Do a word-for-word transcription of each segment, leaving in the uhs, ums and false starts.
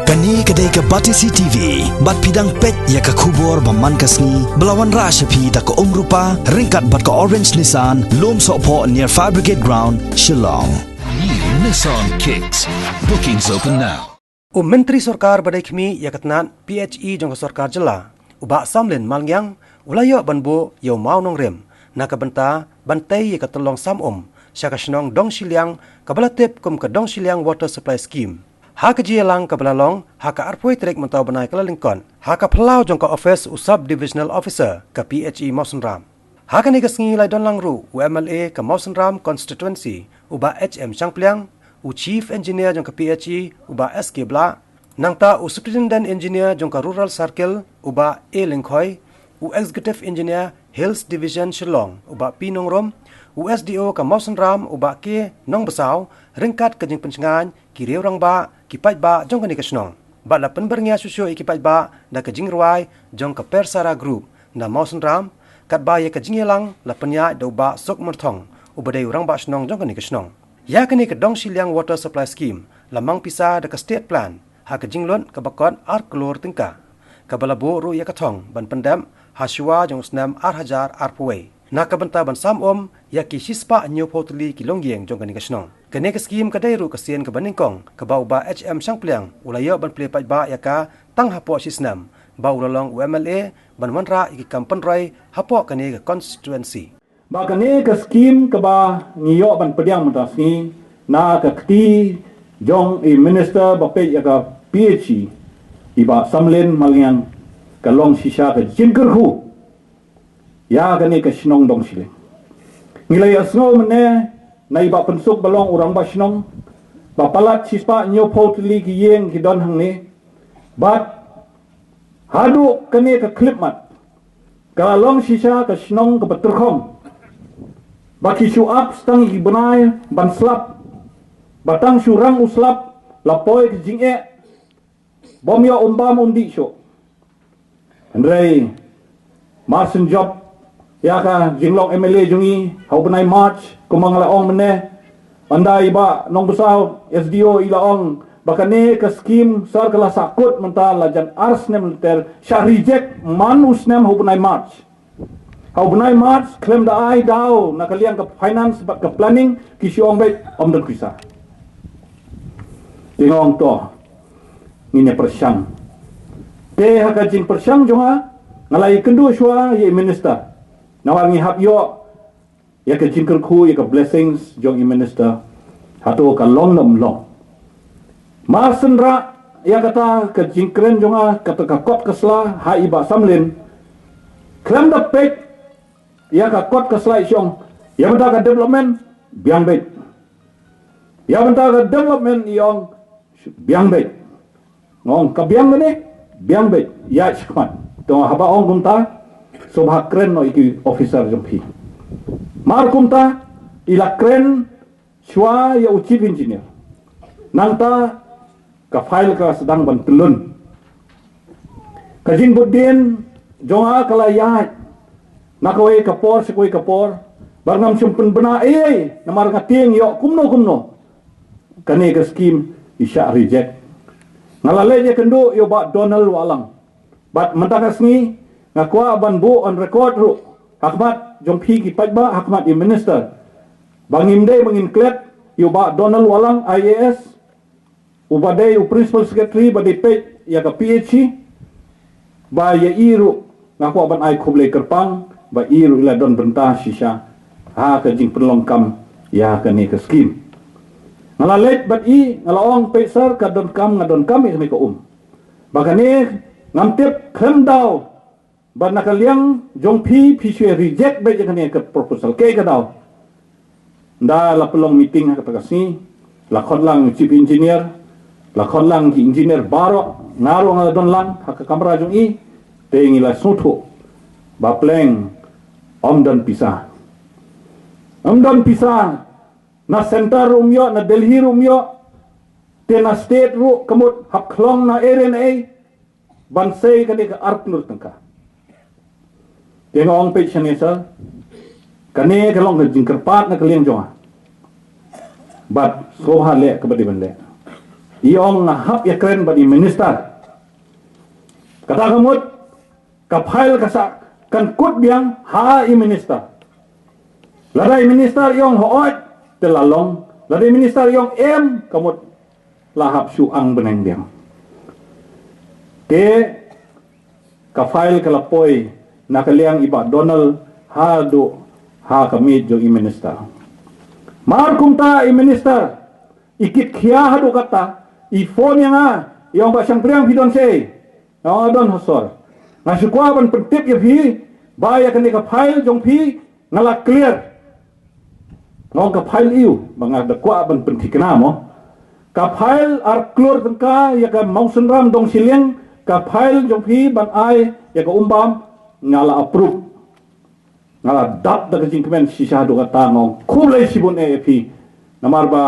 Kane ka dei ka Batesi T V, bad phi dang peit ïa ka khubor ba man ka sngi, ba la wanrah sha phi da ka Umrupa, ryngkat bad ka Orange Nissan, Lumsohphoh near Fire Brigade Ground, Shillong. New Nissan Kicks. Bookings open now. U Myntri Sorkar ba dei khmih ïa ka tnat P H E jong ka Sorkar Jylla, u Bah Samlin Malngiang, u la ïoh ban buh ïa u mawnongrim na ka bynta ban tei ïa ka tyllong sam um sha ka shnong Dongshiliang, kaba la tip kum ka Dongshiliang Water Supply Scheme, ha ka jingïalang kaba la long ha ka arphew tarik mynta u bnai, ka la lyngkot ha ka phyllaw jong ka ophis u Sub Divisional Officer ka P H E Mawsynram. Ha kane ka sngi la ïadon lang ruh u M L A ka Mawsynram Constituency, u Bah H M Shangpliang, u Chief Engineer jong ka P H E, u Bah S K Blah, nangta u Superintendent Engineer jong ka Rural Circle, u Bah A Lyngkhoi, u Executive Engineer Hills Division Shillong, u Bah P Nongrum, u S D O ka Mawsynram, u Bah K Nongbsap, ryngkat ka jingpynshngaiñ ki riew rangbah, ki paidbah jong kane ka shnong. Bad la pynbyrngia shuh shuh ïa ki paidbah da ka jingrwai jong ka Persara Group na Mawsynram, katba ïa ka jingïalang la pynïaid da u Bah Suk Myrthong, uba dei u rangbah shnong jong kane ka shnong. Ïa kane ka Dongshiliang Water Supply Scheme la mang pisa da ka State Plan ha ka jinglut kaba kot ar klur tyngka, kaba la buh ruh ïa ka thong ban pyndep ha shuwa jong u snem ar hajar arphew wei, na ka bynta ban sam um ïa ki shispah hynñiewphew tylli ki longïing jong kane ka shnong. Kane ka skhim ka dei ruh ka sien kaba nyngkong kaba u Bah H M Shangpliang u la ïoh ban plie paidbah ïa ka tang hapoh shi snem ba u la long u M L A, ban wanrah ïa ki kam pynroi hapoh kane ka constituency. Ba kane ka skhim kaba ngi ïoh ban pdiang mynta sngi na ka kti jong i Minister ba peit ïa ka P H E, i Bah Samlin Malngiang, ka long shisha ka jingkyrkhu ïa kane ka shnong Dongshiliang. Ngi la ïohsngew mynne na i Bah Pynsuk ba long u rangbah shnong, ba palat shispah hynñiewphew tylli ki ïing ki don hangne. Bad haduh kane ka khyllipmat, ka la long shisha ka shnong kaba tyrkhong, ba ki shu ap tang ki bnai ban slap, ba tang shu rang u slap la poi ka jingeh, bym ïoh umbam umdih shuh. Hynrei mar shen jop ïa ka jinglong M L A jong i ha u bnai March, kumba nga la ong mynne, ynda i Bah Nongbsap S D O i la ong ba kane ka skhim sar ka la sahkut mynta la jan ar snem lynter, shah reject man u snem ha u bnai March. Ha u bnai March khlem da ai daw na ka liang ka finance bad ka planning, ki shu ong beit ym don pisa. Te nga ong to, ngin ïa pyrshang. Te ha ka jingpyrshang jong nga, nga la ïakynduh shuwa ïa i Minister, namar ngi hap ïoh ïa ka jingkyrkhu, ïa ka blessings jong i Minister, hato ka long ne ym long. Mar shen rah ïa kata ka jingkren jong nga, kata ka kot ka sla ha i Bah Samlin, khlem da peit ïa ka kot ka sla i shong, ïa mynta ka development biang beit. Ïa mynta ka development i ong biang beit. Nga ong ka biang kane, biang beit, ïa shakhmat. To haba ong kumta, sngewbha kren noh ïa ki officer jong phi. Mar kumta i la kren shuwa ïa u Chief Engineer. Nangta ka file ka sdang ban tyllun. Ka jingbud dien jong nga ka la ïaid na kawei ka por sha kawei ka por, bad ngam shym pynbna ei ei, namar nga tieng ïoh kumno kumno kane ka skhim i shah reject. Nga la leit ïakynduh ïa u Bah Donald Wahlang. Bad mynta ka sngi nga kwah ban buh on record ruh ha khmat jong phi ki paidbah, ha khmat i Minister, ba ngim dei ba ngin klet ïa u Bah Donald Wahlang I A S, uba dei u Principal Secretary ba dei peit ïa ka P H E, ba ïa i ruh nga kwah ban ai khublei kyrpang ba i ruh i la don bynta shisha ha ka jingpynlong kam ïa kane ka skhim. Nga la leit bad i, nga la ong, peit sir, ka donkam, nga donkam ïa kane ka um. Ba kane ngam tip khlem daw ba na ka liang jong phi, phi shu reject beit ïa kane ka proposal. Kaei ka daw? Nda la pynlong meeting ha kata ka sngi, la khot lang Chief Engineer, la khot lang ki engineer baroh, nga ruh nga la don lang ha ka kamra jong i, te ngi la sngewthuh ba pleng ym don pisa. Ym don pisa, na center ruh ym ïoh, na Delhi ruh ym ïoh, te na state ruh ka mut hap khlong na ei re na ei ban sei kane ka ar klur tyngka. Te nga ong, peit shane sir, kane ka long ka jingkyrpad na ka liang jong nga. Bad sngewbha leh kaba dei ban leh. I ong nga hap ïakren bad i minister. Kata ka mut ka file ka sa kan kut biang ha i minister. Lada i minister i ong hooid, te la long. Lada i minister i ong em, ka mut la hap shu ang bneng biang. Te ka file ka la poi na ka liang i Bah Donald haduh ha ka miej jong i minister. Mar kumta i minister i kit khia haduh katta, i phone ïa nga, i ong Bah Shangpliang phi don shaei? Nga ong nga don ha sor. Nga shu kwah ban pyntip ïa phi ba ïa kane ka file jong phi nga la clear. Nga ong ka file aiu, ba nga da kwah ban pynthikna mo. Ka file ar klur tyngka ïa ka Mawsynram Dongshiliang, ka file jong phi ban ai ïa ka Umbam, nga la approve. Nga la dap da ka jingkmen shisha haduh katta, nga ong khublei shibun eh ïa phi. Namar ba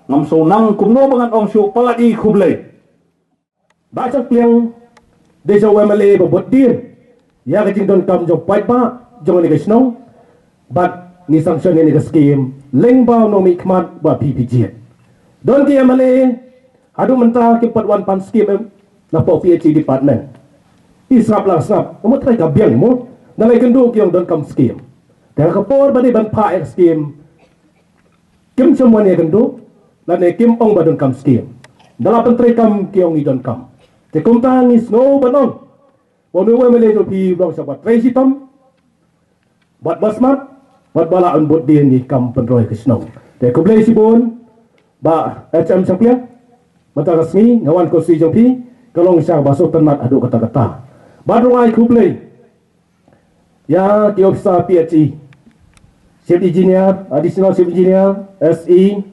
ngam sngew nang kumno ba ngan ong shuh palat ïa i khublei. Bah Shangpliang, dei sa u MLA ba bud dien ïa ka jingdonkam jong paidbah jong kane ka shnong. Bad ngi sanction ïa kane ka skim lyngba u nongmihkhmat Bah P P Jied. Don ki MLA haduh mynta kim pat wan pan skim em, na poh PHE department. I sngap la sngap, mo, trai ka biang mo. Na lai kynduh ki ong donkam skim. Te ha ka por ba dei ban phah ïa ka skim, kim shym wan ïakynduh lane kim ong ba donkam skim. Da la pyntreikam ki ong ngi donkam. Te kumta ngi sngew ban ong, ba une u MLA jong phi u long sha ba trei shitom, bad ba smat, bad ba lah ban bud dien ïa ki kam pynroi ka shnong. Te khublei shibun Bah H M Shangpliang. Mynta ka sngi nga wan constituency jong phi, ka long sha ba sngewtynnat haduh katta katta. Bad ruh nga ai khublei ïa ki officer PHE, Chief Engineer, Additional Chief Engineer, SE,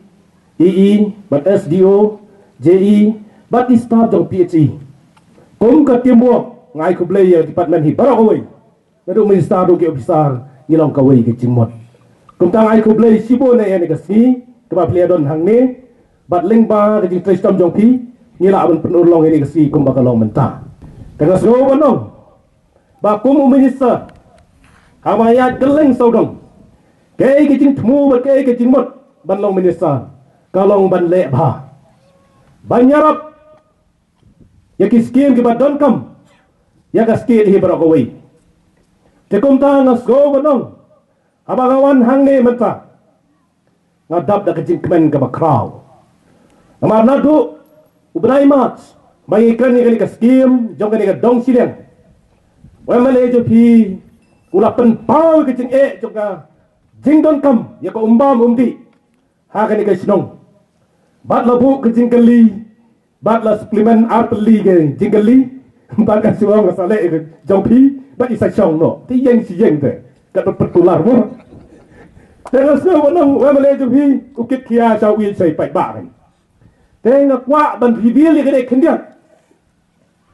EE, bad SDO, JE, bad ki staff jong PHE. Kum ka teamwork, nga ai khublei ïa department hi baroh kawei. Naduh minister haduh ki officer, ngi long kawei ka jingmut. Kumta nga ai khublei shibun ïa kane ka sngi kaba phi la don hangne, bad lyngba ka jingtrei shitom jong phi, ngi lah ban pynurlong ïa kane ka sngi kumba ka long mynta. Te nga sngew ban ong ba kum u minister, haba ïaid kylleng sawdong, kaei ka jingthmu bad kaei ka jingmut ban long minister, ka long ban leh bha, ban ïarap ïa ki skim kiba donkam ïa ka state hi baroh kawei. Te kumta nga sngew ban ong, haba nga wan hangne mynta, nga dap da ka jingkmen kaba khraw. Namar naduh u bnai March ba ngi kren ïa kane ka skim jong kane ka Dongshiliang, u MLA jong phi u la pynpaw ïa ka jingeh jong ka jingdonkam ïa ka Umbam Umdih ha kane ka shnong. Bad la buh ka jingkylli, bad la supplement ar tylli ka jingkylli. Bad ka shu ong ka sa leh ïa ka jong phi, bad i sa shong noh. Te ïeng shi ïeng te, ka dei pynkular mo. Te nga sngew ban ong u MLA jong phi u kit khia sha u ïeit sha i paidbah. Te nga kwah ban reveal ïa kane khyndiat.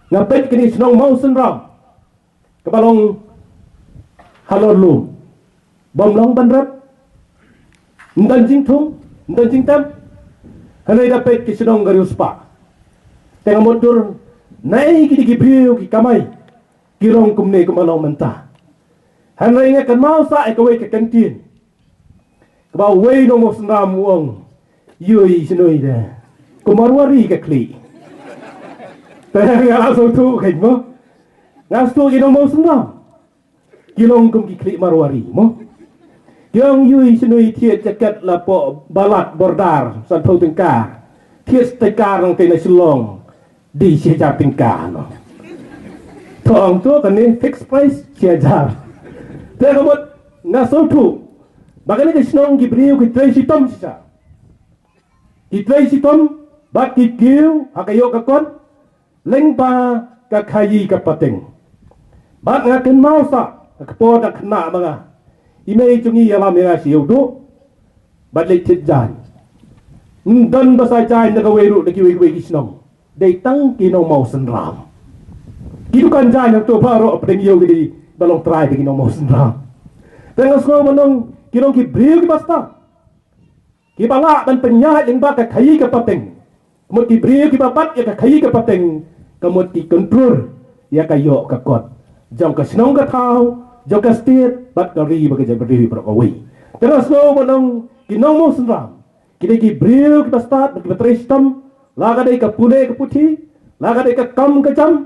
Nga peit kane ka shnong Mawsynram kaba long halor lum, bym long ban rep, ym don jingthung, ym don jingtem. Hynrei da peit ka shnong ka riewspah. Te nga mutdur naei kine ki briew ki kamai ki long kumne kumba long mynta. Hynrei nga kynmaw sa ïa kawei ka kyntien kaba uwei u nongmawsynram u ong, ïohi shnong de, kum Marwari ka khlieh. Te nga la sngewthuh kein mo. Nga sngewthuh ki nongmawsynram ki long kum ki khlieh Marwari mo. Ki ong ïohi shnong thied jaket la poh balat bordar sanphew tyngka, thied sticker nangtei na Shillong, dei shi hajar tyngka no. To ong to kane fixed price shi hajar. Te ka mut nga sngewthuh ba kane ka shnong ki briew ki trei shitom shisha. Ki trei shitom bad ki kiew ha ka ïoh ka kot lyngba ka khaïi ka pateng. Bad nga kynmaw sa ha ka por da khynnah ma nga, i mei jong ngi ïalam ïa nga sha ïewduh bad leit thied jaiñ. Ym don ba sa jaiñ na kawei ruh na kiwei kiwei ki shnong. Dei tang ki nongmawsynram. Ki dukan jaiñ hangto baroh hapdeng ïew ki dei ba long trai da ki nongmawsynram. Te nga sngew ban ong ki long ki briew kiba stad, kiba lah ban pynïaid lyngba ka khaïi ka pateng. Ka mut ki briew kiba bat ïa ka khaïi ka pateng, ka mut ki control ïa ka ïoh ka kot jong ka shnong ka thaw, jong ka state bad ka ri bad ka jaitbynriew baroh kawei. Te nga sngew ban ong ki nongmawsynram ki dei ki briew kiba stad bad kiba trei shitom, La ka dei ka pule ka puthi, la ka dei ka kam ka jam,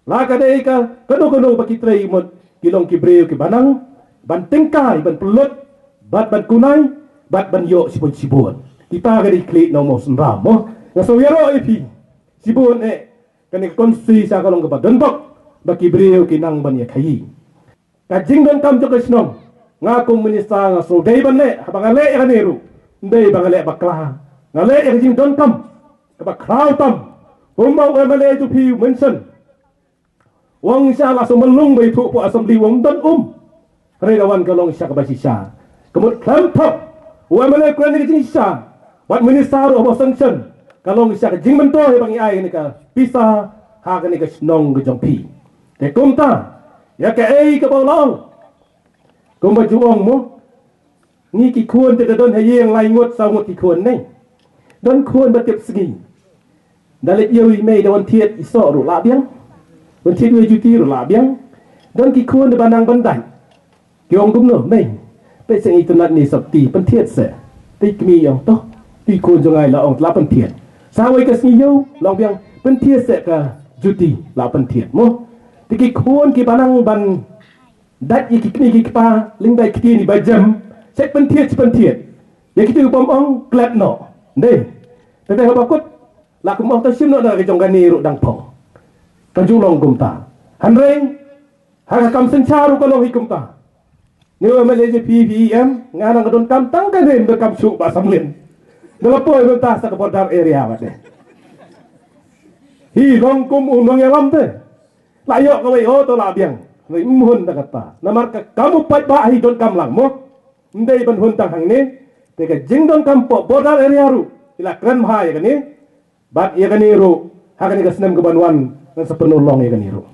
la ka dei ka kano kano ba ki trei mut ki long ki briew ki ba nang ban tyngkai, ban pynlut, bad ban kunai, bad ban ïoh shibun shibun. Kita ka dei khlieh nongmosynram mo. Nga sngew ïaroh ïa phi shibun eh, kane ka constituency sha ka long kaba don bok ba ki briew ki nang ban ïa khaïi. Ka jingdonkam jong ka shnong, nga kum minister nga sngew dei ban leh, haba nga leh ïa kane ruh, ym dei ba nga leh bakla. Nga leh ïa ka jingdonkam kaba khraw tam. Kumba u M L A jong phi u mention, u ong sha la shu mlung ba ïathuh pdeng assembly, u ong don um. Hynrei da wan ka long sha kaba shisha, ka mut khlem thok. U M L A u kren ïa ka jingshisha, wat minister ruh haba sanction, ka long sha ka jingmyntoi ba ngi ai kane ka pisa ha kane ka shnong ka jong phi. Te kumta, ïa kaei kaba u la ong, kumba ju ong mo, ngi ki khun te da don ha ïing lai ngut saw ngut ki khun ne. Don khun ba tip sngi, da leit ïew i mei da wan thied i soh ruh la biang, wan thied i juti ruh la biang. Don ki khun da ba nang ban dait, ki ong kumno mei, peit seng itynnad ne sopti, pynthied seh. Te i kmie i ong to, te i khun jong nga i la ong la pynthied. Sa wei ka sngi ïew la ong biang, pynthied seh ka juti, la pynthied mo. Te ki khun ki ba nang ban dait ïa ki kmie ki kpa, lyngba ki ktien i ba jem, shet pynthied, shet pynthied. Ïa kito ki bym ong klet noh. Ndei. Te te haba kut, la kum ong ta shim noh na ka jong kane ruh dang phong. Ka ju long kumta. Hynrei ha ka kam synshar ruh ka long hi kumta. Ngi ong ma lei jong phi, phi em, nga nang ka donkam tang kane, ym donkam shuh ba samlin. Nga la poi mynta sa ka border area wat de. Hi long kum u nongïalam te. La ïoh kawei, o to la biang. Hynrei ym hun da kata. Namar ka kam u paidbah hi donkam lang mo. Ym dei ban hun tang hangne. Te ka jingdonkam pdeng border area ruh, i la kren bha ïa kane. Bad ïa kane ruh, ha kane ka snem ka ban wan, ngan sa pynurlong ïa kane ruh.